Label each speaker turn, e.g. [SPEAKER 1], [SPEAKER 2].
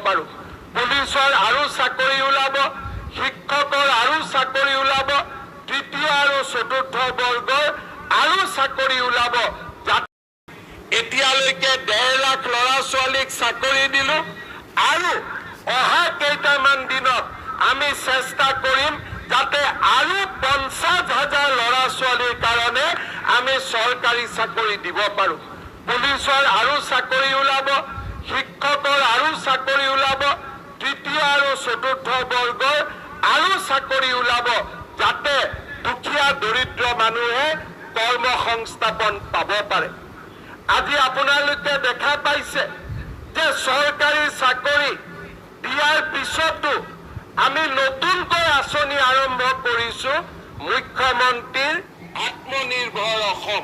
[SPEAKER 1] পাৰোঁ। পুলিচৰ আৰু চাকৰি ওলাব, শিক্ষকৰ আৰু চাকৰি ওলাব, তৃতীয় আৰু চতুৰ্থ বৰ্গৰ আৰু চাকৰি ওলাব। এতিয়ালৈকে 1.5 লাখ ল'ৰা ছোৱালীক চাকৰি দিলো আৰু অহা কেইটামান দিনত আমি চেষ্টা কৰিম যাতে আৰু 50,000 ল'ৰা ছোৱালীৰ কাৰণে আমি চৰকাৰী চাকৰি দিব পাৰোঁ। পুলিচৰ আৰু চাকৰি ওলাব, শিক্ষকৰ আৰু চাকৰি ওলাব, তৃতীয় আৰু চতুৰ্থ বৰ্গৰ আৰু চাকৰি ওলাব, যাতে দুখীয়া দৰিদ্ৰ মানুহে কৰ্মসংস্থাপন পাব পাৰে। আজি আপোনালোকে দেখা পাইছে যে চৰকাৰী চাকৰি দিয়াৰ পিছতো আমি নতুনকৈ আঁচনি আৰম্ভ কৰিছো, মুখ্যমন্ত্ৰীৰ আত্মনিৰ্ভৰ অসম।